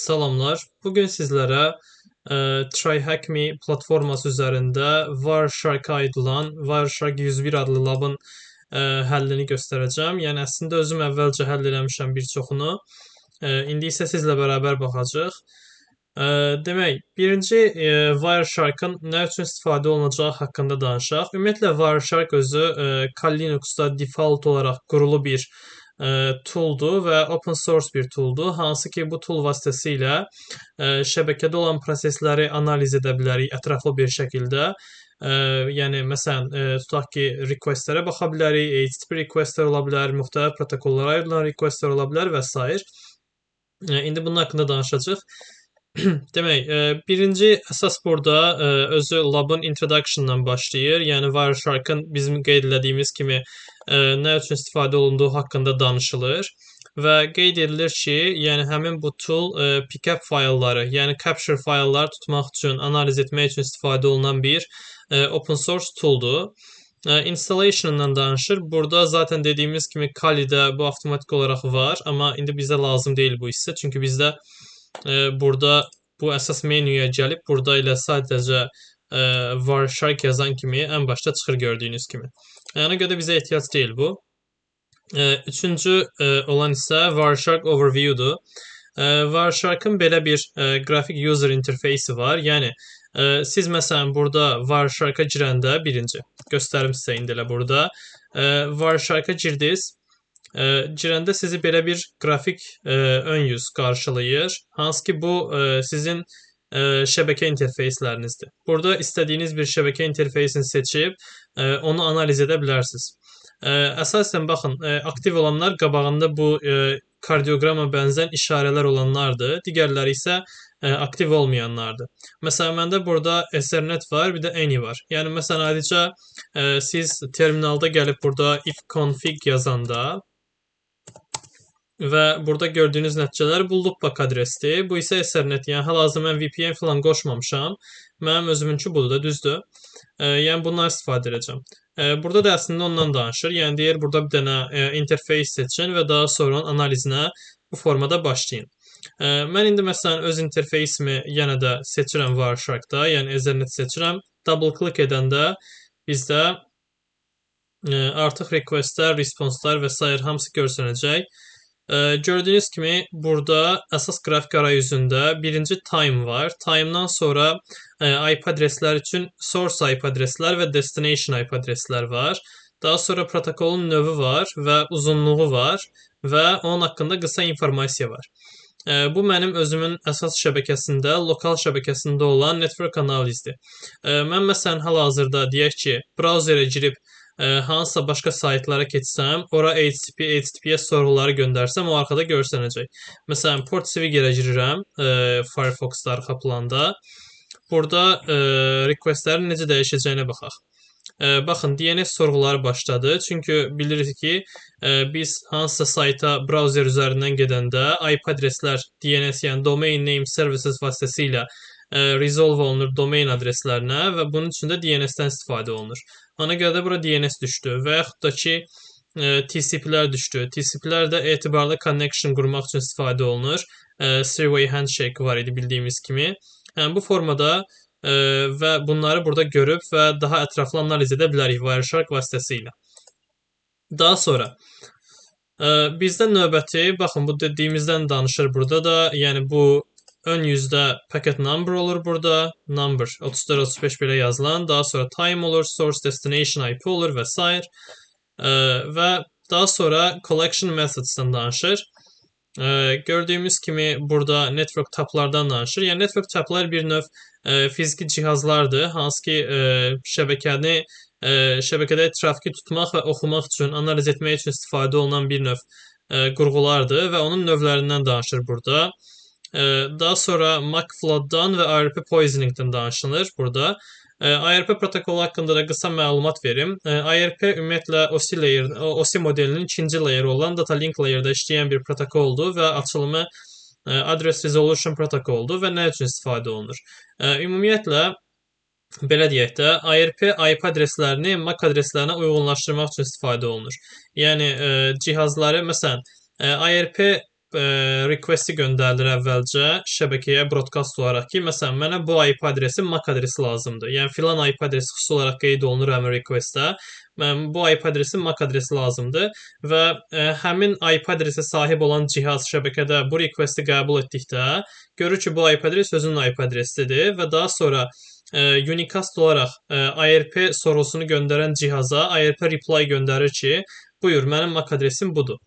Salamlar. Bugün sizlərə TryHackMe platforması üzərində Wireshark-a aid olan Wireshark 101 adlı labın həllini göstərəcəm. Yəni əslində özüm əvvəlcə həll eləmişəm bir çoxunu. İndi isə sizlə bərabər baxacağıq. Demək, birinci Wireshark-ın nə üçün istifadə olunacağı haqqında danışaq. Ümumiyyətlə Wireshark özü Kali Linux-da default olaraq qurulu bir tooldur və open source bir tooldur. Hansı ki bu tool vasitəsilə şəbəkədə olan prosesləri analiz edə bilərik ətraflı bir şəkildə. Yəni məsələn, tutaq ki, request-lərə baxa bilərik, HTTP request-lər ola bilər, müxtəlif protokollara ayrılan request-lər ola bilər və sair. İndi bunun haqqında danışacağıq. Demək, birinci əsas burada özü labın introduction-dan başlayır. Yəni Wireshark-ın bizim qeyd elədiyimiz kimi nə üçün istifadə olunduğu haqqında danışılır və qeyd edilir ki, yəni həmin bu tool pcap faylları, yəni capture faylları tutmaq üçün, analiz etmək üçün istifadə olunan bir open source tooldur. Installation-dan danışır. Burada zaten dediyimiz kimi Kali'də bu avtomatik olaraq var, amma indi bizə lazım deyil bu hissə. Çünki bizdə burada bu əsas menyuya gəlib burada elə sadəcə Wireshark yazan kimi ən başda çıxır gördüyünüz kimi. Ona görə də bizə ehtiyac deyil bu. Üçüncü olan isə Wireshark Overview-dur. Wireshark-ın belə bir grafik user interface-i var. Yəni siz məsələn burada Wireshark-a girəndə birinci göstərim sizə indi elə burada. Wireshark-a girdiniz. Girəndə sizi belə bir qrafik ön yüz qarşılayır. Hansı ki bu sizin şəbəkə interfeyslərinizdir. Burada istədiyiniz bir şəbəkə interfeysini seçib onu analiz edə bilərsiniz. Əsasən baxın, aktiv olanlar qabağında bu kardioqrama bənzər işarələr olanlardır. Digərləri isə aktiv olmayanlardır. Məsələn, məndə burada Ethernet var, bir də Any var. Yəni məsələn, adicə siz terminalda gəlib burada ifconfig yazanda və burada gördüyünüz nəticələr bu loopback adresdir. Bu isə Ethernet. Yəni hal-hazırda mən VPN falan qoşmamışam. Mənim özümünki budur da, düzdür? Yəni bundan istifadə edəcəm. Burada da əslində ondan danışır. Yəni deyir burada bir dənə interface seçin və daha sonra onun analizinə bu formada başlayın. Mən indi məsələn öz interfeysimi yenə də seçirəm Wireshark-da, yəni Ethernet seçirəm. Double click edəndə bizdə artıq requestlər, responslar və sair hamısı görsənəcək. Gördüyünüz kimi burada əsas qrafik arayüzündə birinci time var. Time'dan sonra IP adreslər üçün source IP adreslər və destination IP adreslər var. Daha sonra protokolun növü var və uzunluğu var və onun haqqında qısa informasiya var. Bu mənim özümün əsas şəbəkəsində, lokal şəbəkəsində olan network analizdir. Mən məsələn hal-hazırda deyək ki, brauzerə girib hansısa başqa saytlara keçsəm, ora HTTP, HTTPS sorğuları göndərsəm, o arxada görsənəcək. Məsələn, PortSwiggerə girirəm Firefox-da arxa planda. Burada requestlərin necə dəyişəcəyinə baxaq. Baxın, DNS sorğuları başladı. Çünki bilirik ki, biz hansısa sayta brauzer üzərindən gedəndə IP adreslər DNS, yəni Domain Name Services vasitəsilə resolve olunur domain adreslərinə və bunun üçün də DNS-dən istifadə olunur. Ona görə də bura DNS düşdü və yaxud da ki, TCP-lər düşdü. TCP-lər də etibarlı connection qurmaq üçün istifadə olunur. Three-way handshake var idi bildiyimiz kimi. Yəni bu formada və bunları burada görüb və daha ətraflı analiz edə bilərik Wireshark vasitəsilə. Daha sonra bizdə növbəti, baxın bu dediyimizdən danışır burada da, yəni bu ön yüzdə packet number olur burada. Number 34-35 belə yazılan. Daha sonra time olur, source destination IP olur və sair. Və daha sonra collection methods-dan danışır. Gördüyümüz kimi burada network taplardan danışır. Yəni network taplar bir növ fiziki cihazlardır, hansı ki şəbəkəni şəbəkədə trafiki tutmaq və oxumaq üçün, analiz etmək üçün istifadə olunan bir növ qurğulardır və onun növlərindən danışır burada. Daha sonra MAC flood-dan və ARP poisoningdən danışılır burada. ARP protokolu haqqında da qısa məlumat verim. ARP ümumiyyətlə OSI layer, OSI modelinin ikinci layeri olan data link layer'da işləyən bir protokoldur və açılımı Address Resolution protokoldur və nə üçün istifadə olunur? Ümumiyyətlə belə deyək də, ARP IP adreslərini MAC adreslərinə uyğunlaşdırmaq üçün istifadə olunur. Yəni cihazları məsələn ARP request-i göndərilir əvvəlcə şəbəkəyə broadcast olaraq ki, məsələn, mənə bu IP adresi MAC adresi lazımdır. Yəni filan IP adresi xüsusi olaraq qeyd olunur həmin request-də. Mən bu IP adresi MAC adresi lazımdır və həmin IP adresə sahib olan cihaz şəbəkədə bu request-i qəbul etdikdə görür ki, bu IP adres özünün IP adresidir və daha sonra unicast olaraq IRP sorğusunu göndərən cihaza IRP reply göndərir ki, buyur, mənim MAC adresim budur.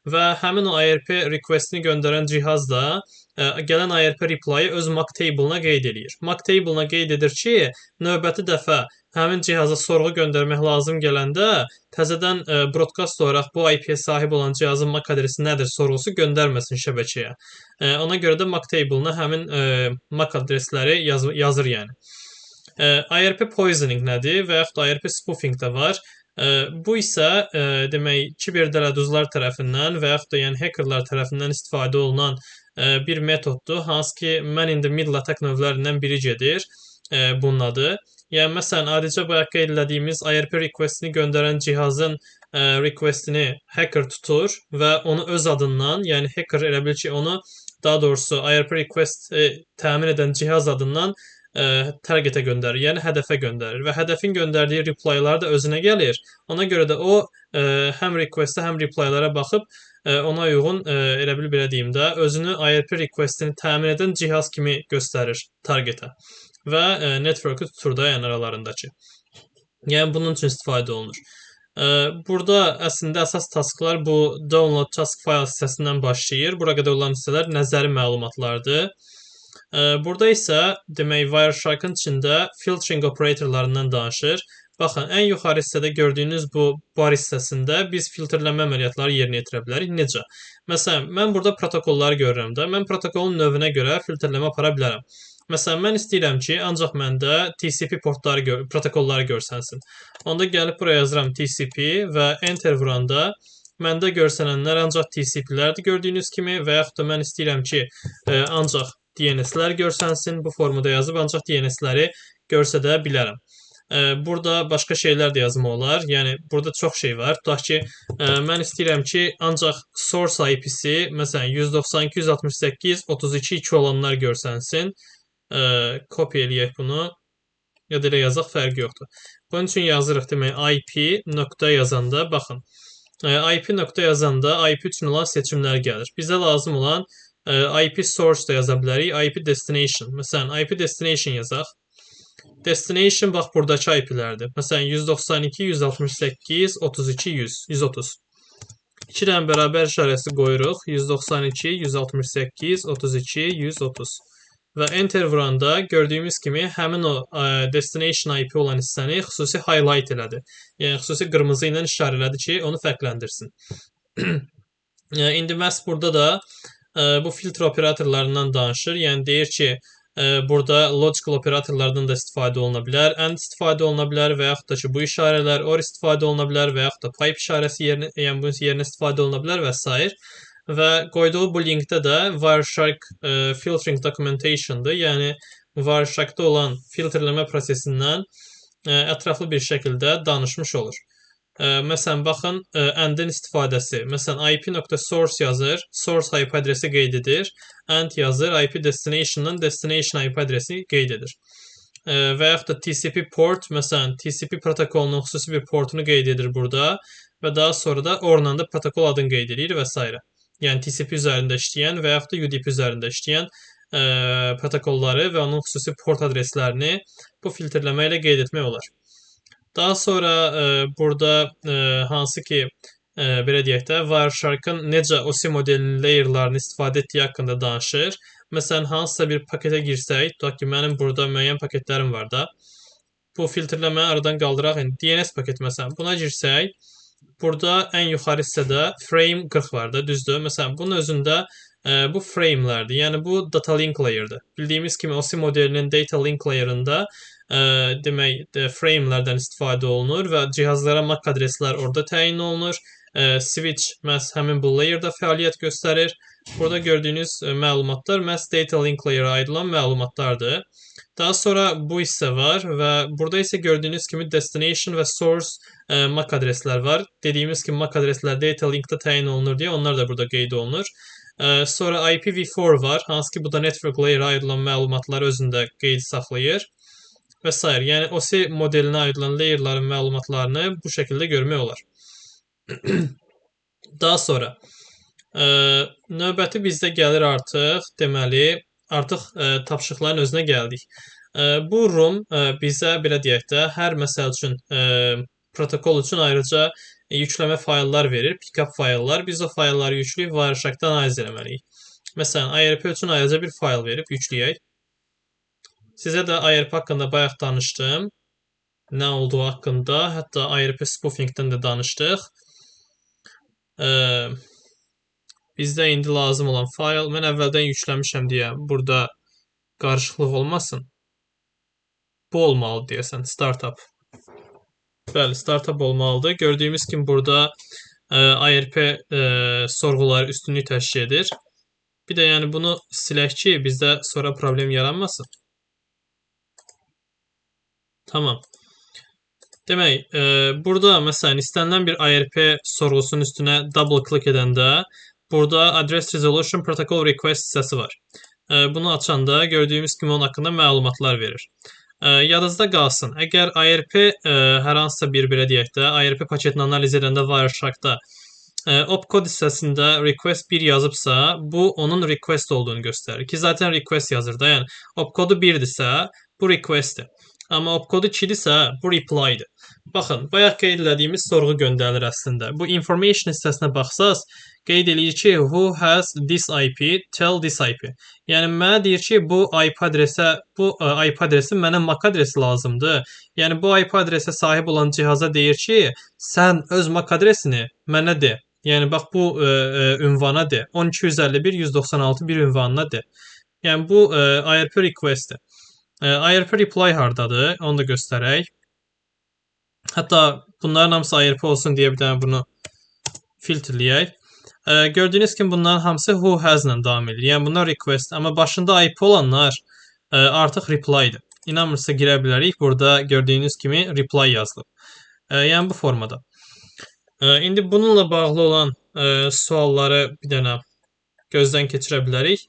Və həmin o IRP request-ini göndərən cihaz da gələn IRP reply-ı öz MAC table-na qeyd eləyir. MAC table-na qeyd edir ki, növbəti dəfə həmin cihaza sorğu göndərmək lazım gələndə təzədən broadcast olaraq bu IP-yə sahib olan cihazın MAC adresi nədir sorğusu göndərməsin şəbəkəyə. Ona görə də MAC table-na həmin MAC adresləri yazır yəni. IRP poisoning nədir və yaxud da IRP spoofing də var. Bu isə demək kiber dələduzlar tərəfindən və yaxud da yəni hackerlar tərəfindən istifadə olunan bir metoddur, hansı ki man in the middle attack növlərindən biri gedir bunun adı. Yəni məsələn, adicə bayaq qeyd elədiyimiz IRP request-ini göndərən cihazın request-ini hacker tutur və onu öz adından, yəni hacker elə bil ki, onu daha doğrusu IRP request təmin edən cihaz adından targetə göndərir, yəni hədəfə göndərir və hədəfin göndərdiyi reply-lar da özünə gəlir. Ona görə də o həm request-ə, həm reply-lara baxıb ona uyğun elə bil belə deyim də, özünü IRP request-ini təmin edən cihaz kimi göstərir targetə və network-ü tutur da, yəni aralarındakı. Yəni bunun üçün istifadə olunur. Burada əslində əsas tasklar bu download task file hissəsindən başlayır. Bura qədər olan hissələr nəzəri məlumatlardır. Burada isə demək Wireshark-ın içində filtering operatorlarından danışır. Baxın, ən yuxarı hissədə gördüyünüz bu bar hissəsində biz filtrlənmə əməliyyatları yerinə yetirə bilərik. Necə? Məsələn, mən burada protokolları görürəm də. Mən protokolun növünə görə filtrləmə apara bilərəm. Məsələn, mən istəyirəm ki, ancaq məndə TCP portları protokolları görsənsin. Onda gəlib buraya yazıram TCP və enter vuranda məndə görsənənlər ancaq TCP-lərdir gördüyünüz kimi və yaxud da mən istəyirəm ki, ancaq DNS-lər görsənsin. Bu formada yazıb ancaq DNS-ləri göstərə bilərəm. Burada başqa şeylər də yazmaq olar. Yəni burada çox şey var. Tutaq ki, mən istəyirəm ki, ancaq source IP-si məsələn 192.168.32.2 olanlar görsənsin. Copy eləyək bunu. Ya da elə yazaq, fərqi yoxdur. Bunun üçün yazırıq, demək IP nöqtə yazanda, baxın. IP nöqtə yazanda IP üçün olan seçimlər gəlir. Bizə lazım olan IP source da yaza bilərik, IP destination. Məsələn, IP destination yazaq. Destination bax buradakı IP-lərdir. Məsələn, 192, 168, 32, 100, 130. İki dənə bərabər işarəsi qoyuruq. 192, 168, 32, 130. Və enter vuranda gördüyümüz kimi həmin o destination IP olan hissəni xüsusi highlight elədi. Yəni xüsusi qırmızı ilə işarə elədi ki, onu fərqləndirsin. İndi məhz burada da bu filtr operatorlarından danışır. Yəni deyir ki, burada logical operatorlardan da istifadə oluna bilər, and istifadə oluna bilər və yaxud da ki, bu işarələr or istifadə oluna bilər və yaxud da pipe işarəsi yerinə, yəni bunun yerinə istifadə oluna bilər və s. Və qoyduğu bu linkdə də Wireshark filtering documentation'dır. Yəni Wiresharkda olan filtrləmə prosesindən ətraflı bir şəkildə danışmış olur. Məsələn, baxın, and-in istifadəsi. Məsələn, IP.source yazır, source IP adresi qeyd edir. And yazır, IP destination-dan destination IP adresi qeyd edir. Və yaxud da TCP port, məsələn, TCP protokolunun xüsusi bir portunu qeyd edir burada və daha sonra da orla da protokol adını qeyd edir və s. Yəni TCP üzərində işləyən və yaxud da UDP üzərində işləyən protokolları və onun xüsusi port adreslərini bu filtrləmə ilə qeyd etmək olar. Daha sonra burada hansı ki belə deyək də Wireshark-ın necə OSI modelinin layerlarını istifadə etdiyi haqqında danışır. Məsələn, hansısa bir paketə girsək, tutaq ki, mənim burada müəyyən paketlərim var da. Bu filtrləməni aradan qaldıraq. Yəni DNS paketi məsələn, buna girsək, burada ən yuxarı hissədə frame 40 var da, düzdür? Məsələn, bunun özündə bu framelərdir. Yəni bu data link layer'dır. Bildiyimiz kimi OSI modelinin data link layer'ında demək framelərdən istifadə olunur və cihazlara MAC adreslər orada təyin olunur. Switch məhz həmin bu layer'da fəaliyyət göstərir. Burada gördüyünüz məlumatlar məhz data link layer'a aid olan məlumatlardır. Daha sonra bu hissə var və burada isə gördüyünüz kimi destination və source MAC adreslər var. Dediyimiz kimi MAC adreslər data linkdə təyin olunur deyə onlar da burada qeyd olunur. Sonra IPv4 var, hansı ki bu da network layer-a aid olan məlumatları özündə qeyd saxlayır və s. Yəni OSI modelinə aid olan layerların məlumatlarını bu şəkildə görmək olar. Daha sonra növbəti bizdə gəlir artıq, deməli, artıq tapşırıqların özünə gəldik. Bu room bizə belə deyək də, hər məsəl üçün protokol üçün ayrıca yükləmə fayllar verir, pcap fayllar. Biz o faylları yükləyib Wireshark-da analiz eləməliyik. Məsələn, IRP üçün ayrıca bir fayl verib yükləyək. Sizə də IRP haqqında bayaq danışdım. Nə olduğu haqqında, hətta IRP spoofing-dən də danışdıq. Bizdə indi lazım olan fayl, mən əvvəldən yükləmişəm deyə burada qarışıqlıq olmasın. Bu olmalıdır deyəsən, startup. Bəli, startup olmalıdır. Gördüyümüz kimi burada IRP sorğuları üstünlük təşkil edir. Bir də yəni bunu silək ki, bizdə sonra problem yaranmasın. Tamam. Demək, burada məsələn istənilən bir IRP sorğusunun üstünə double click edəndə burada Address Resolution Protocol Request hissəsi var. Bunu açanda gördüyümüz kimi onun haqqında məlumatlar verir. Yadınızda qalsın. Əgər IRP hər hansısa bir belə deyək də, IRP paketini analiz edəndə Wireshark-da opcode hissəsində request 1 yazıbsa, bu onun request olduğunu göstərir. Ki zaten request yazır da. Yəni opcodu 1-dirsə, bu requestdir. Amma opcodu 2-dirsə, bu reply-dir. Baxın, bayaq qeyd elədiyimiz sorğu göndərilir əslində. Bu information hissəsinə baxsaz, qeyd eləyir ki, who has this IP, tell this IP. Yəni mənə deyir ki, bu IP adresə, bu IP adresi mənə MAC adresi lazımdır. Yəni bu IP adresə sahib olan cihaza deyir ki, sən öz MAC adresini mənə de. Yəni bax bu ünvana de. 1251 196 bir ünvanına de. Yəni bu IRP request-dir. IRP reply hardadır? Onu da göstərək. Hətta bunların hamısı IRP olsun deyə bir dənə bunu filtrləyək. Gördüyünüz kimi bunların hamısı who has ilə davam edir. Yəni bunlar request, amma başında IP olanlar artıq reply-dir. İnanmırsa girə bilərik. Burada gördüyünüz kimi reply yazılıb. Yəni bu formada. İndi bununla bağlı olan sualları bir dənə gözdən keçirə bilərik.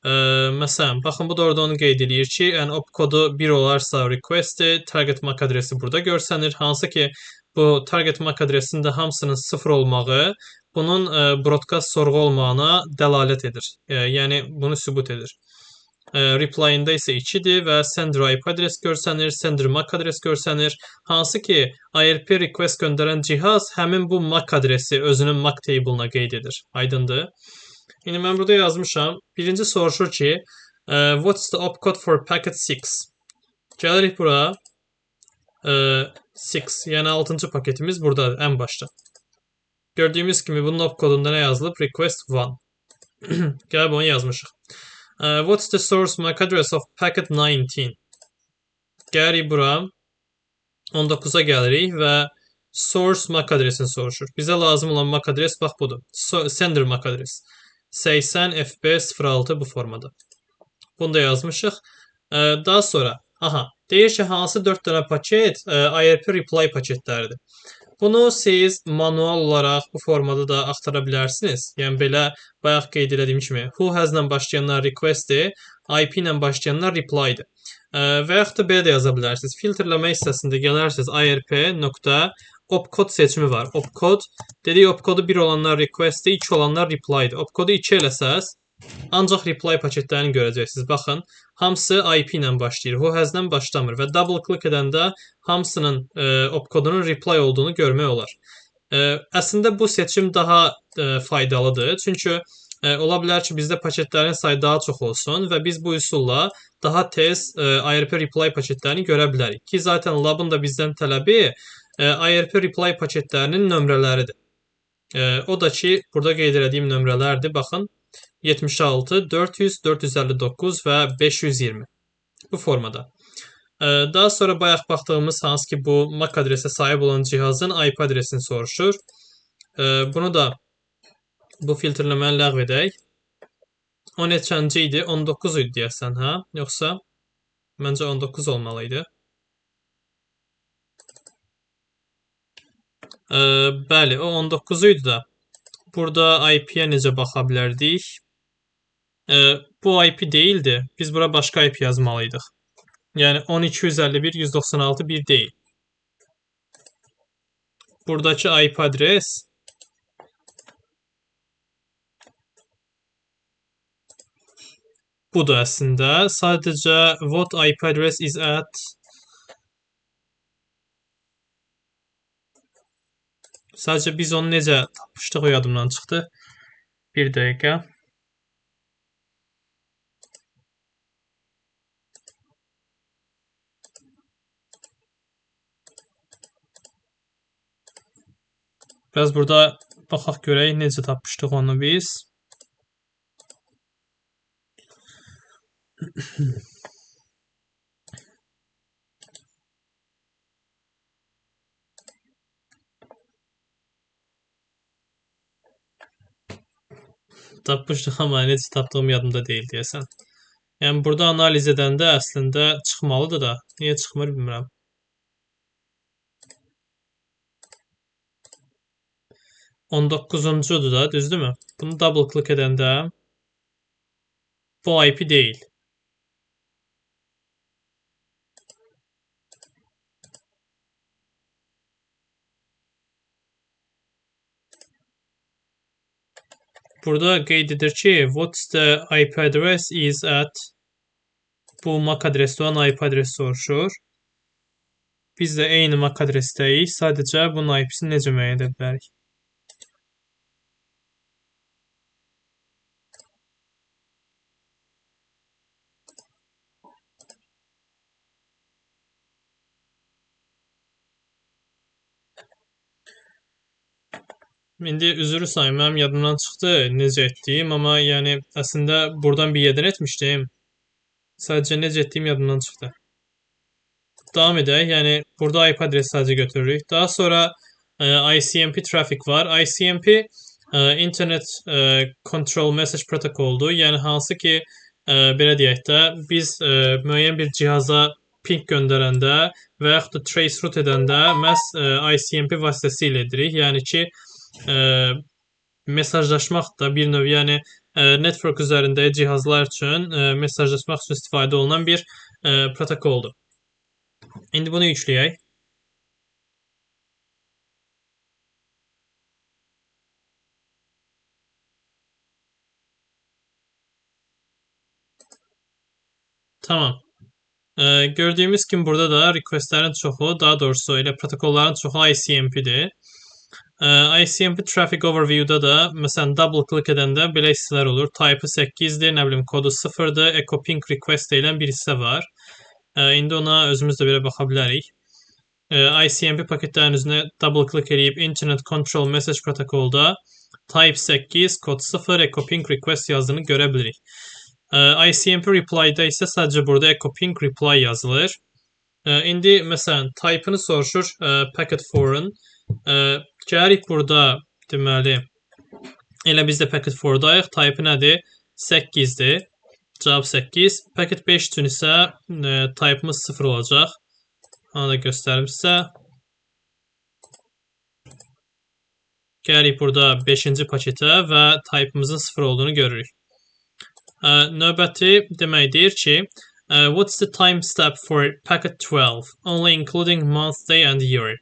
Məsələn, baxın bu da orada onu qeyd eləyir ki, yəni opcodu 1 olarsa request-dir, target MAC adresi burada görsənir. Hansı ki, bu target MAC adresində hamısının 0 olmağı bunun broadcast sorğu olmağına dəlalət edir. Yəni bunu sübut edir. Reply-ında isə 2-dir və sender IP adres görsənir, sender MAC adres görsənir. Hansı ki, IRP request göndərən cihaz həmin bu MAC adresi özünün MAC table-una qeyd edir. Aydındır? İndi mən burada yazmışam. Birinci soruşur ki, what's the opcode for packet 6? Gəlirik bura. 6, yəni 6-cı paketimiz buradadır, ən başda. Gördüyümüz kimi bunun opcodunda nə yazılıb? Request 1. Gəlib onu yazmışıq. What's the source MAC address of packet 19? Gəlirik bura. 19-a gəlirik və source MAC adresini soruşur. Bizə lazım olan MAC adres bax budur. Sender MAC adres. 80 FB 06 bu formada. Bunu da yazmışıq. Daha sonra, aha, deyir ki, hansı 4 dənə paket IRP reply paketləridir. Bunu siz manual olaraq bu formada da axtara bilərsiniz. Yəni belə bayaq qeyd elədiyim kimi who has ilə başlayanlar request-dir, IP ilə başlayanlar reply-dir. Və yaxud da belə də yaza bilərsiniz. Filtrləmə hissəsində gələrsiniz IRP nöqtə opcode seçimi var. Opcode dedik, opcodu 1 olanlar request-dir, 2 olanlar reply-dir. Opcodu 2 eləsəz, ancaq reply paketlərini görəcəksiniz. Baxın, hamısı IP ilə başlayır. Who has-lə başlamır və double click edəndə hamısının opcodunun reply olduğunu görmək olar. Əslində bu seçim daha faydalıdır. Çünki ola bilər ki, bizdə paketlərin sayı daha çox olsun və biz bu üsulla daha tez IRP reply paketlərini görə bilərik. Ki, zaten labın da bizdən tələbi IRP reply paketlərinin nömrələridir. O da ki, burada qeyd elədiyim nömrələrdir. Baxın, 76, 400, 459 və 520 bu formada. Daha sonra bayaq baxdığımız hansı ki bu MAC adresə sahib olan cihazın IP adresini soruşur. Bunu da bu filtrləməni ləğv edək. O neçənci idi? 19 idi deyəsən, hə? Yoxsa məncə 19 olmalı idi. Bəli, o 19 idi də. Burada IP-yə necə baxa bilərdik? Bu IP deyildi. Biz bura başqa IP yazmalıydıq. Yəni 12.151.196.1 deyil. Buradakı IP adres budur əslində. Sadəcə what IP address is at. Sadəcə biz onu necə tapmışdıq, o yadımdan çıxdı. Bir dəqiqə. Biraz burada baxaq görək necə tapmışdıq onu biz. Tapmışdıq amma necə tapdığım yadımda deyil deyəsən. Yəni burada analiz edəndə əslində çıxmalıdır da. Niyə çıxmır bilmirəm. 19-uncudur da, düzdürmü? Bunu double click edəndə bu IP deyil. Burada qeyd edir ki, what's the IP address is at, bu MAC adresi olan IP adresi soruşur. Biz də eyni MAC adresdəyik. Sadəcə bunun IP-sini necə müəyyən edə bilərik? İndi üzr istəyirəm, mənim yadımdan çıxdı necə etdiyim, amma yəni əslində buradan bir yerdən etmişdim. Sadəcə necə etdiyim yadımdan çıxdı. Davam edək. Yəni burada IP adresi sadəcə götürürük. Daha sonra ICMP traffic var. ICMP Internet Control Message Protocol'dur. Yəni hansı ki, belə deyək də, biz müəyyən bir cihaza ping göndərəndə və yaxud da trace route edəndə məhz ICMP vasitəsilə edirik. Yəni ki, mesajlaşmaq da bir növ, yəni network üzərində cihazlar üçün mesajlaşmaq üçün istifadə olunan bir protokoldur. İndi bunu yükləyək. Tamam. Gördüyümüz kimi burada da requestlərin çoxu, daha doğrusu elə protokolların çoxu ICMP-dir. ICMP Traffic Overview-da da məsələn double click edəndə belə hissələr olur. Type-ı 8-dir, nə bilim kodu 0-dır, echo ping request deyilən bir hissə var. İndi ona özümüz də belə baxa bilərik. ICMP paketlərin üzərinə double click eləyib Internet Control Message Protocolda Type 8, kod 0, echo ping request yazdığını görə bilirik. ICMP reply-da isə sadəcə burada echo ping reply yazılır. İndi məsələn type-ını soruşur packet 4-un. Gəlirik burada, deməli, elə biz də packet 4-dayıq. Type-ı nədir? 8-dir. Cavab 8. Packet 5 üçün isə type-ımız 0 olacaq. Onu da göstərim sizə. Gəlirik burada 5-ci paketə və type-ımızın 0 olduğunu görürük. Növbəti demək deyir ki, what's the time step for packet 12? Only including month, day and year.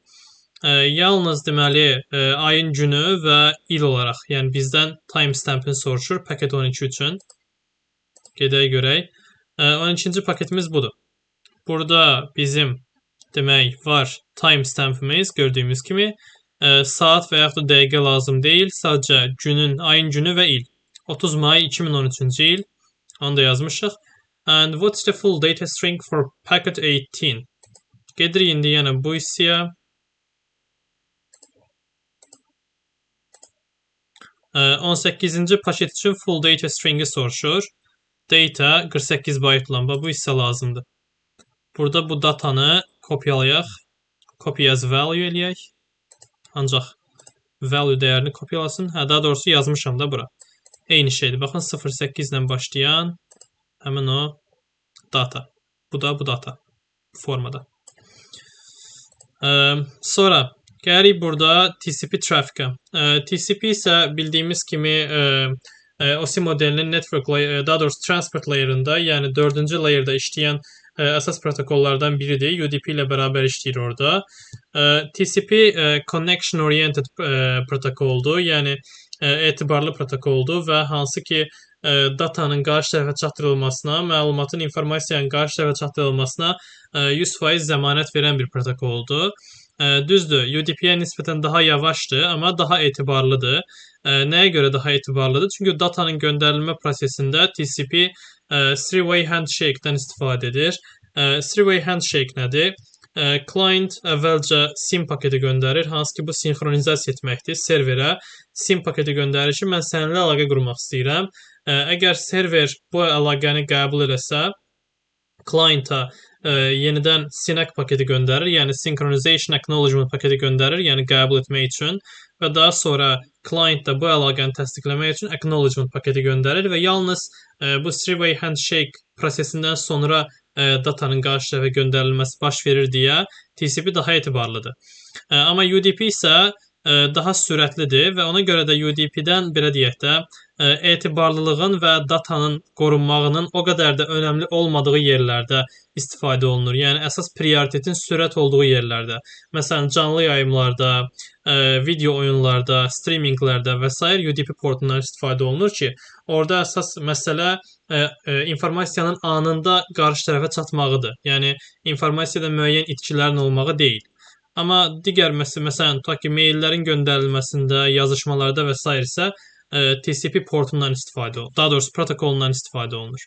Yalnız deməli, ayın günü və il olaraq, yəni bizdən timestamp'ini soruşur paket 12 üçün. Gedək görək. 12-ci paketimiz budur. Burada bizim demək var timestamp'imiz gördüyümüz kimi. Saat və yaxud da dəqiqə lazım deyil. Sadəcə günün, ayın günü və il. 30 may 2013-cü il. Onu da yazmışıq. And what's the full data string for packet 18? Gedirik indi yenə bu hissəyə. 18-ci paket üçün full data stringi soruşur. Data 48 byte olan bu hissə lazımdır. Burada bu datanı kopyalayaq. Copy as value eləyək. Ancaq value dəyərini kopyalasın. Hə, daha doğrusu yazmışam da bura. Eyni şeydir. Baxın 0.8 ilə başlayan həmin o data. Bu da bu data formada. Sonra gəlirik burada TCP trafficə. TCP isə bildiyimiz kimi OSI modelinin network layer, daha doğrusu transport layer'ında, yəni 4-cü layer'da işləyən əsas protokollardan biridir. UDP ilə bərabər işləyir orada. TCP connection oriented protokoldur, yəni etibarlı protokoldur və hansı ki datanın qarşı tərəfə çatdırılmasına, məlumatın, informasiyanın qarşı tərəfə çatdırılmasına 100% zəmanət verən bir protokoldur. Düzdür, UDP-yə nisbətən daha yavaşdır, amma daha etibarlıdır. Nəyə görə daha etibarlıdır? Çünki datanın göndərilmə prosesində TCP three-way handshake-dən istifadə edir. Three-way handshake nədir? Client əvvəlcə SYN paketi göndərir, hansı ki bu sinxronizasiya etməkdir serverə. SYN paketi göndərir ki, mən səninlə əlaqə qurmaq istəyirəm. Əgər server bu əlaqəni qəbul eləsə, client-a yenidən SYN-ACK paketi göndərir, yəni Synchronization Acknowledgement paketi göndərir, yəni qəbul etmək üçün və daha sonra client da bu əlaqəni təsdiqləmək üçün acknowledgement paketi göndərir və yalnız bu three-way handshake prosesindən sonra datanın qarşı tərəfə göndərilməsi baş verir deyə TCP daha etibarlıdır. Amma UDP isə daha sürətlidir və ona görə də UDP-dən belə deyək də etibarlılığın və datanın qorunmağının o qədər də önəmli olmadığı yerlərdə istifadə olunur. Yəni əsas prioritetin sürət olduğu yerlərdə. Məsələn, canlı yayımlarda, video oyunlarda, streaminglərdə və sair UDP portundan istifadə olunur ki, orada əsas məsələ informasiyanın anında qarşı tərəfə çatmağıdır. Yəni informasiyada müəyyən itkilərin olmağı deyil. Amma digər məsələn, tutaq ki, maillərin göndərilməsində, yazışmalarda və sair isə TCP portundan istifadə olunur. Daha doğrusu protokolundan istifadə olunur.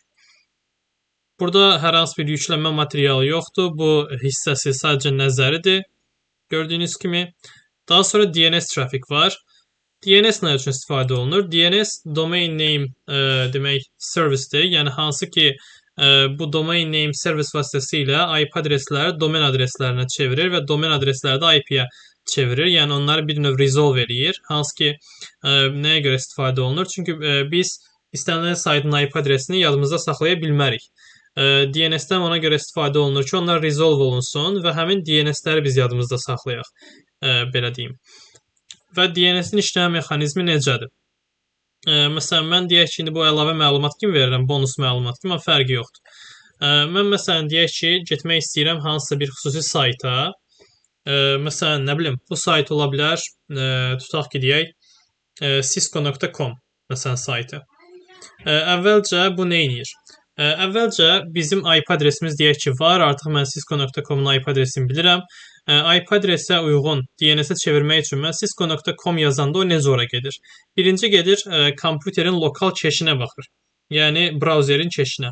Burada hər hansı bir yüklənmə materialı yoxdur. Bu hissəsi sadəcə nəzəridir. Gördüyünüz kimi. Daha sonra DNS traffic var. DNS nə üçün istifadə olunur? DNS domain name demək servisdir. Yəni hansı ki bu domain name service vasitəsilə IP adresləri domen adreslərinə çevirir və domen adresləri də IP-yə çevirir. Yəni onları bir növ resolve eləyir. Hansı ki nəyə görə istifadə olunur? Çünki biz istənilən saytın IP adresini yadımızda saxlaya bilmərik. DNS-dən ona görə istifadə olunur ki, onlar resolve olunsun və həmin DNS-ləri biz yadımızda saxlayaq. Belə deyim. Və DNS-in işləmə mexanizmi necədir? Məsələn, mən deyək ki, indi bu əlavə məlumat kimi verirəm, bonus məlumat kimi, amma fərqi yoxdur. Mən məsələn deyək ki, getmək istəyirəm hansısa bir xüsusi sayta. Məsələn, nə bilim, bu sayt ola bilər, tutaq ki, deyək, cisco.com məsələn saytı. Əvvəlcə bu nə edir? Əvvəlcə bizim IP adresimiz deyək ki, var. Artıq mən cisco.com-un IP adresini bilirəm. IP adresə uyğun DNS-ə çevirmək üçün mən cisco.com yazanda o necə ora gedir? Birinci gedir kompüterin lokal cache-inə baxır. Yəni browserin cache-inə.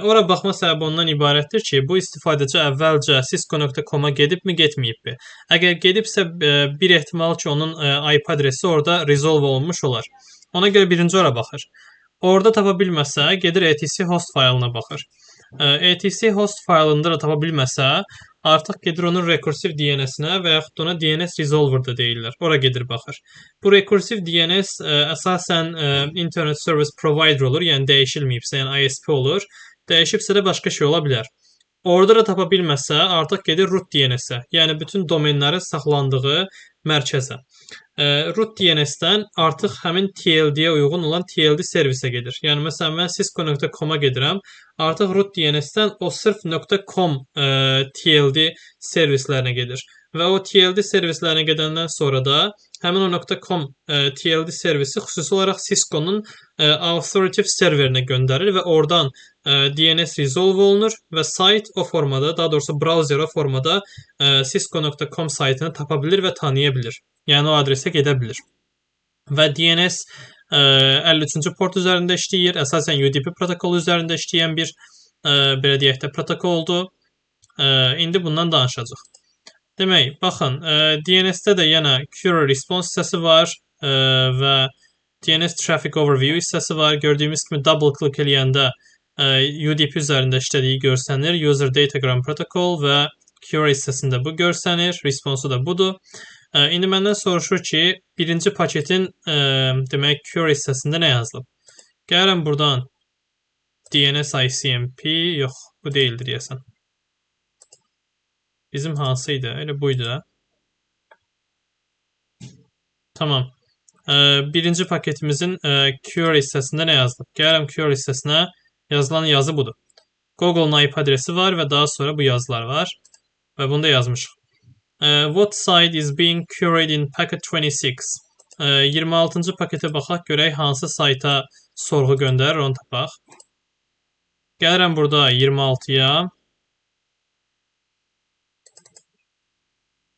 Ora baxma səbəbi ondan ibarətdir ki, bu istifadəçi əvvəlcə cisco.com-a gedibmi, getməyibmi? Əgər gedibsə, bir ehtimal ki, onun IP adresi orada resolve olunmuş olar. Ona görə birinci ora baxır. Orada tapa bilməsə, gedir etc host faylına baxır. Etc host faylında da tapa bilməsə, artıq gedir onun rekursiv DNS-inə və yaxud da ona DNS resolver da deyirlər. Ora gedir baxır. Bu rekursiv DNS əsasən Internet Service Provider olur, yəni dəyişilməyibsə, yəni ISP olur. Dəyişibsə də başqa şey ola bilər. Orada da tapa bilməsə, artıq gedir root DNS-ə, yəni bütün domenlərin saxlandığı mərkəzə. Root DNS-dən artıq həmin TLD-yə uyğun olan TLD servisə gedir. Yəni məsələn mən cisco.com-a gedirəm, artıq root DNS-dən o sırf .com TLD servislərinə gedir. Və o TLD servislərinə gedəndən sonra da həmin o .com TLD servisi xüsusi olaraq Cisco-nun authoritative serverinə göndərir və oradan DNS resolve olunur və sayt o formada, daha doğrusu browser o formada cisco.com saytını tapa bilir və tanıya bilir. Yəni o adresə gedə bilir. Və DNS 53-cü port üzərində işləyir. Əsasən UDP protokolu üzərində işləyən bir belə deyək də protokoldur. İndi bundan danışacağıq. Demək, baxın, DNS-də də yenə Query Response hissəsi var və DNS Traffic Overview hissəsi var. Gördüyümüz kimi double click eləyəndə UDP üzərində işlədiyi görsənir. User Datagram Protocol və Query hissəsində bu görsənir. Response-u da budur. İndi məndən soruşur ki, birinci paketin demək Query hissəsində nə yazılıb? Gəlirəm buradan DNS ICMP, yox, bu deyildir deyəsən. Bizim hansı idi? Elə buydu da. Tamam. Birinci paketimizin query hissəsində nə yazılıb? Gəlirəm query hissəsinə, yazılan yazı budur. Google-un IP adresi var və daha sonra bu yazılar var və bunu da yazmışıq. What site is being queried in packet 26? 26-cı paketə baxaq, görək hansı sayta sorğu göndərir, onu tapaq. Gəlirəm burada 26-ya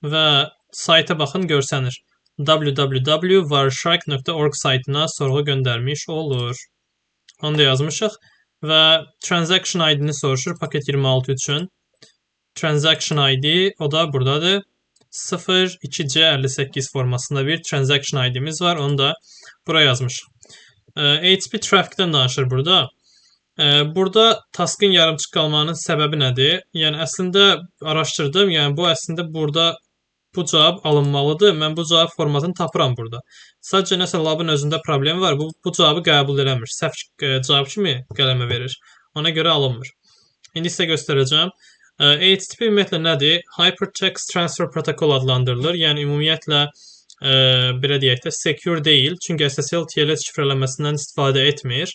və sayta baxın, görsənir. www.wireshark.org saytına sorğu göndərmiş olur. Onu da yazmışıq və transaction ID-ni soruşur paket 26 üçün. Transaction ID o da buradadır. 02C58 formasında bir transaction ID'miz var. Onu da buraya yazmışıq. HTTP trafficdən danışır burada. Burada taskın yarımçıq qalmağının səbəbi nədir? Yəni əslində araşdırdım. Yəni bu əslində burada bu cavab alınmalıdır. Mən bu cavab formatını tapıram burada. Sadəcə nəsə labın özündə problem var. Bu cavabı qəbul eləmir. Səhv cavab kimi qələmə verir. Ona görə alınmır. İndi sizə göstərəcəm. HTTP ümumiyyətlə nədir? Hypertext Transfer Protocol adlandırılır. Yəni ümumiyyətlə belə deyək də secure deyil. Çünki SSL TLS şifrələməsindən istifadə etmir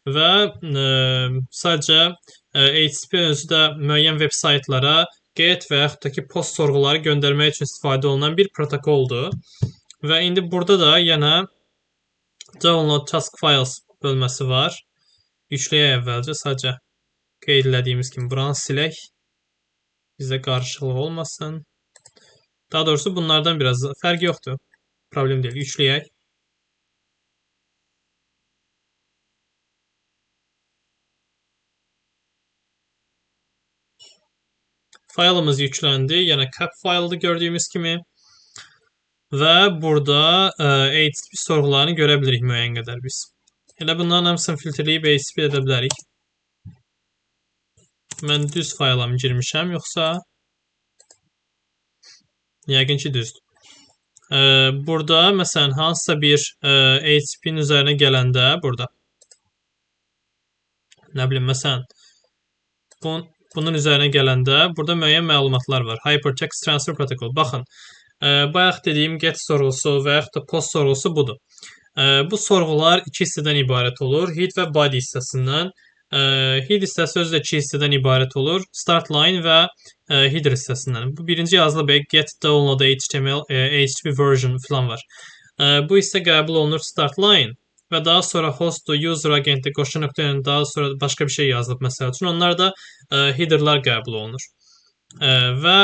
və sadəcə HTTP özü də müəyyən veb saytlara get və yaxud da ki post sorğuları göndərmək üçün istifadə olunan bir protokoldur. Və indi burada da yenə download task files bölməsi var. Yükləyək əvvəlcə, sadəcə qeyd elədiyimiz kimi buranı silək. Bizdə qarışıqlıq olmasın. Daha doğrusu bunlardan biraz fərqi yoxdur. Problem deyil. Yükləyək. Faylımız yükləndi. Yəni cap fayldır gördüyümüz kimi. Və burada HTTP sorğularını görə bilirik müəyyən qədər biz. Elə bunların hamısını filtrləyib HTTP edə bilərik. Mən düz fayla mı girmişəm, yoxsa? Yəqin ki, düzdür. Burada məsələn hansısa bir HTTP-nin üzərinə gələndə burada nə bilim, məsələn bunun üzərinə gələndə burada müəyyən məlumatlar var. Hypertext Transfer Protocol. Baxın, bayaq dediyim get sorğusu və yaxud da post sorğusu budur. Bu sorğular iki hissədən ibarət olur. Head və body hissəsindən. Head hissəsi özü də iki hissədən ibarət olur. Start line və header hissəsindən. Bu birinci yazılı bəy get download HTML, HTTP version filan var. Bu hissə qəbul olunur start line və daha sonra host, user agenti, qoşu nöqtə ilə daha sonra başqa bir şey yazılıb məsəl üçün. Onlar da headerlar qəbul olunur. Və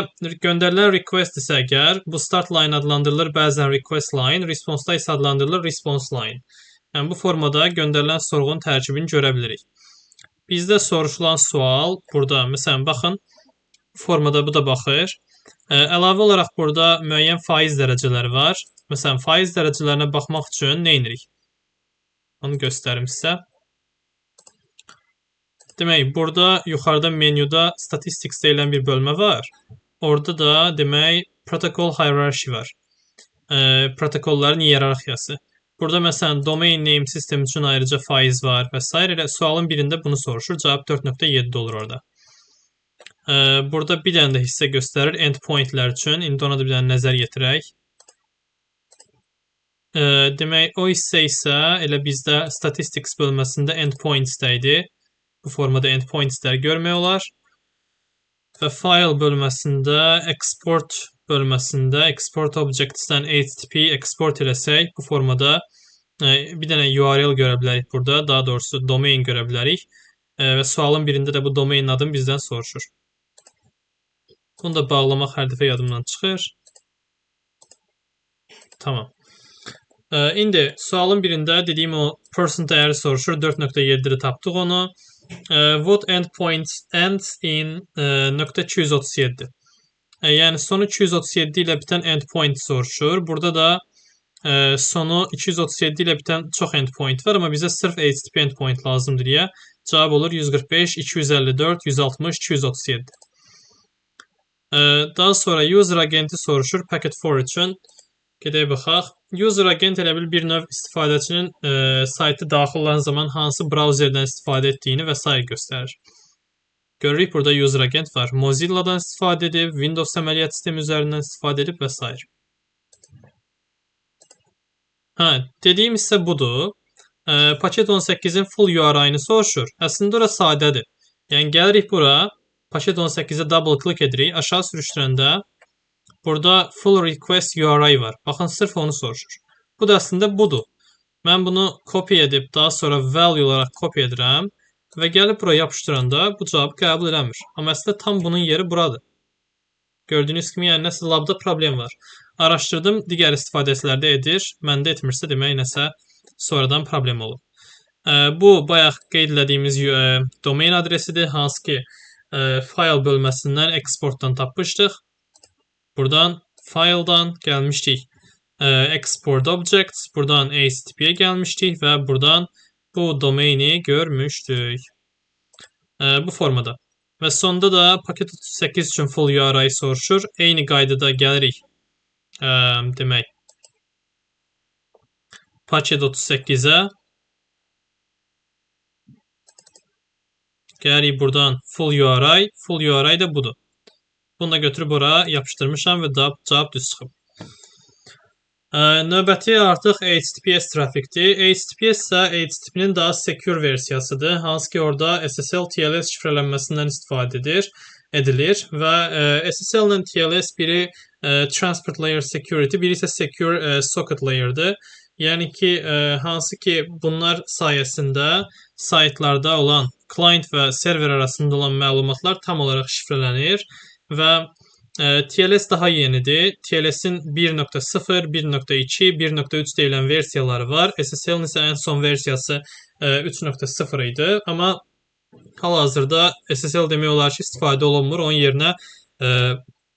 göndərilən request isə əgər bu start line adlandırılır, bəzən request line, response-da isə adlandırılır response line. Yəni bu formada göndərilən sorğunun tərkibini görə bilirik. Bizdə soruşulan sual burada, məsələn, baxın, formada bu da baxır. Əlavə olaraq burada müəyyən faiz dərəcələri var. Məsələn, faiz dərəcələrinə baxmaq üçün nə edirik? Onu göstərim sizə. Demək, burada yuxarıda menyuda statistics deyilən bir bölmə var. Orada da demək, protokol hierarchy var. Protokolların hiyerarxiyası. Burada məsələn domain name sistemi üçün ayrıca faiz var və s. Elə sualın birində bunu soruşur. Cavab 4.7 olur orada. Burada bir dənə də hissə göstərir endpointlər üçün. İndi ona da bir dənə nəzər yetirək. Demək, o hissə isə elə bizdə statistics bölməsində endpoints-də idi. Bu formada endpoints-ləri görmək olar. Və file bölməsində, export bölməsində export objects-dən HTTP export eləsək, bu formada bir dənə URL görə bilərik burada, daha doğrusu domain görə bilərik. Və sualın birində də bu domain adını bizdən soruşur. Bunu da bağlamaq hər dəfə yadımdan çıxır. Tamam. İndi sualın birində dediyim o percent dəyəri soruşur. 4.7-də tapdıq onu. What endpoint ends in nöqtə 237? Yəni sonu 237 ilə bitən endpoint soruşur. Burada da sonu 237 ilə bitən çox endpoint var, amma bizə sırf HTTP endpoint lazımdır deyə cavab olur 145, 254, 160, 237. Daha sonra user agenti soruşur packet 4 üçün. Gedək baxaq. User agent elə bil bir növ istifadəçinin saytı daxil olan zaman hansı brauzerdən istifadə etdiyini və sair göstərir. Görürük burada user agent var. Mozilla'dan istifadə edib, Windows əməliyyat sistemi üzərindən istifadə edib və sair. Hə, dediyim hissə budur. Paket 18-in full URI-ni soruşur. Əslində ora sadədir. Yəni gəlirik bura, paket 18-ə double click edirik. Aşağı sürüşdürəndə burada full request URI var. Baxın, sırf onu soruşur. Bu da əslində budur. Mən bunu copy edib daha sonra value olaraq copy edirəm və gəlib bura yapışdıranda bu cavabı qəbul eləmir. Amma əslində tam bunun yeri buradır. Gördüyünüz kimi, yəni nəsə labda problem var. Araşdırdım, digər istifadəçilərdə edir. Məndə etmirsə, demək nəsə sonradan problem olub. Bu bayaq qeyd elədiyimiz domain adresidir, hansı ki fayl bölməsindən eksportdan tapmışdıq. Buradan fayldan gəlmişdik. Export objects, buradan HTTP-yə gəlmişdik və buradan bu domaini görmüşdük. Bu formada. Və sonda da paket 38 üçün full URI soruşur. Eyni qaydada gəlirik. Demək, paket 38-ə gəlirik buradan full URI. Full URI də budur. Bunu da götürüb ora yapışdırmışam və cavab düz çıxıb. Növbəti artıq HTTPS trafikdir. HTTPS isə HTTP-nin daha secure versiyasıdır. Hansı ki orada SSL TLS şifrələnməsindən istifadə edilir və SSL ilə TLS biri Transport Layer Security, biri isə Secure Socket Layer'dır. Yəni ki, hansı ki bunlar sayəsində saytlarda olan client və server arasında olan məlumatlar tam olaraq şifrələnir və TLS daha yenidir. TLS-in 1.0, 1.2, 1.3 deyilən versiyaları var. SSL-in isə ən son versiyası 3.0 idi. Amma hal-hazırda SSL demək olar ki, istifadə olunmur. Onun yerinə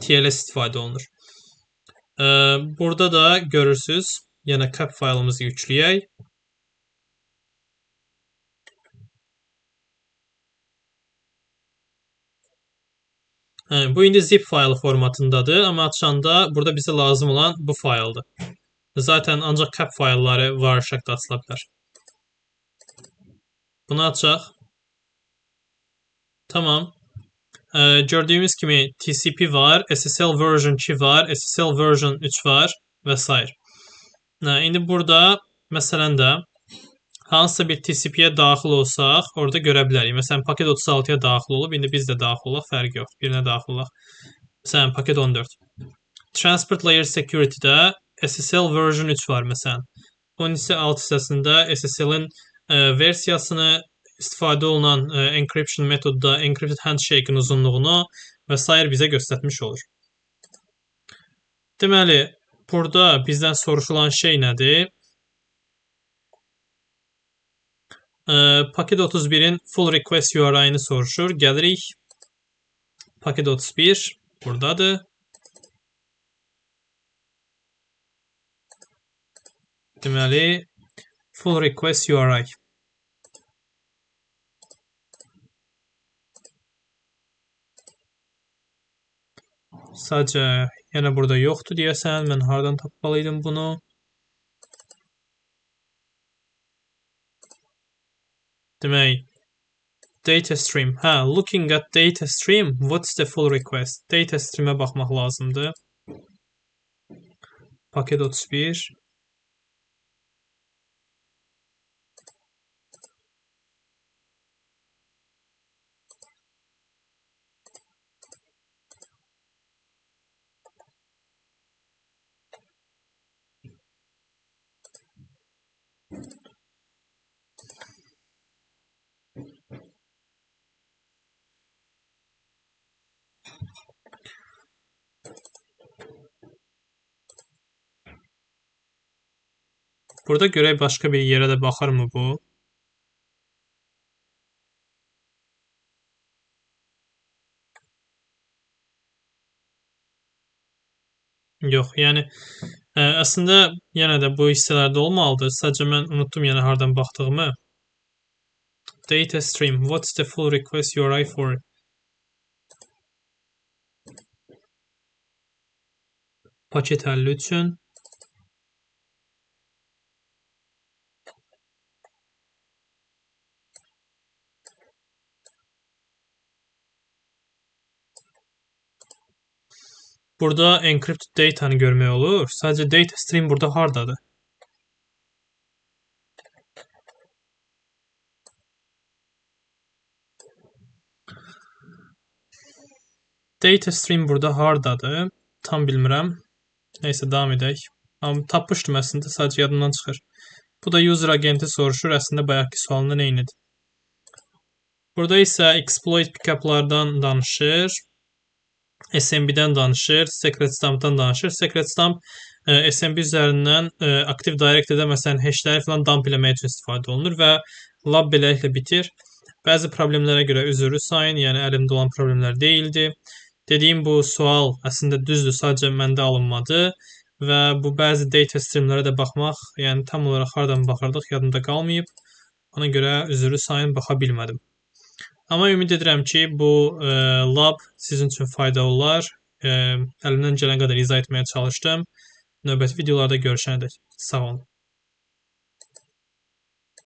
TLS istifadə olunur. Burada da görürsünüz, yenə cap faylımızı yükləyək. Bu indi zip faylı formatındadır, amma açanda burada bizə lazım olan bu fayldır. Zaten ancaq cap faylları Wireshark-da açıla bilər. Bunu açaq. Tamam. Gördüyümüz kimi TCP var, SSL version 2 var, SSL version 3 var və s. İndi burada məsələn də hansısa bir TCP-yə daxil olsaq, orada görə bilərik. Məsələn, paket 36-ya daxil olub, indi biz də daxil olaq, fərqi yoxdur. Birinə daxil olaq. Məsələn, paket 14. Transport Layer Security-də SSL version 3 var məsələn. Bunun isə alt hissəsində SSL-in versiyasını, istifadə olunan encryption metodda encrypted handshake-in uzunluğunu və s. bizə göstərmiş olur. Deməli, burada bizdən soruşulan şey nədir? Paket 31-in full request URI-ni soruşur. Gəlirik. Paket 31 buradadır. Deməli, full request URI. Sadəcə yenə burada yoxdur deyəsən. Mən hardan tapmalıydım bunu? Demək, data stream. Hə, looking at data stream, what's the full request? Data stream'ə baxmaq lazımdır. Paket 31. Burada görək başqa bir yerə də baxarmı bu? Yox, yəni əslində yenə də bu hissələrdə olmalıdır. Sadəcə mən unutdum yəni hardan baxdığımı. Data stream. What's the full request URI for? Paket 50 üçün. Burada encrypted data-nı görmək olur. Sadəcə data stream burada hardadır? Data stream burada hardadır? Tam bilmirəm. Neysə, davam edək. Amma tapmışdım əslində, sadəcə yadımdan çıxır. Bu da user agenti soruşur. Əslində bayaqki sualından eynidir. Burada isə exploit pcaplardan danışır. SMB-dən danışır, Secretsdump'dan danışır. Secretsdump SMB üzərindən Active Directory-də məsələn hash-ləri falan dump eləmək üçün istifadə olunur və lab beləliklə bitir. Bəzi problemlərə görə üzürlü sayın, yəni əlimdə olan problemlər deyildi. Dediyim bu sual əslində düzdür, sadəcə məndə alınmadı və bu bəzi data streamlərə də baxmaq, yəni tam olaraq hardan baxırdıq yadımda qalmayıb. Ona görə üzürlü sayın, baxa bilmədim. Amma ümid edirəm ki, bu lab sizin üçün faydalı olar. Əlimdən gələn qədər izah etməyə çalışdım. Növbəti videolarda görüşənədək sağ olun.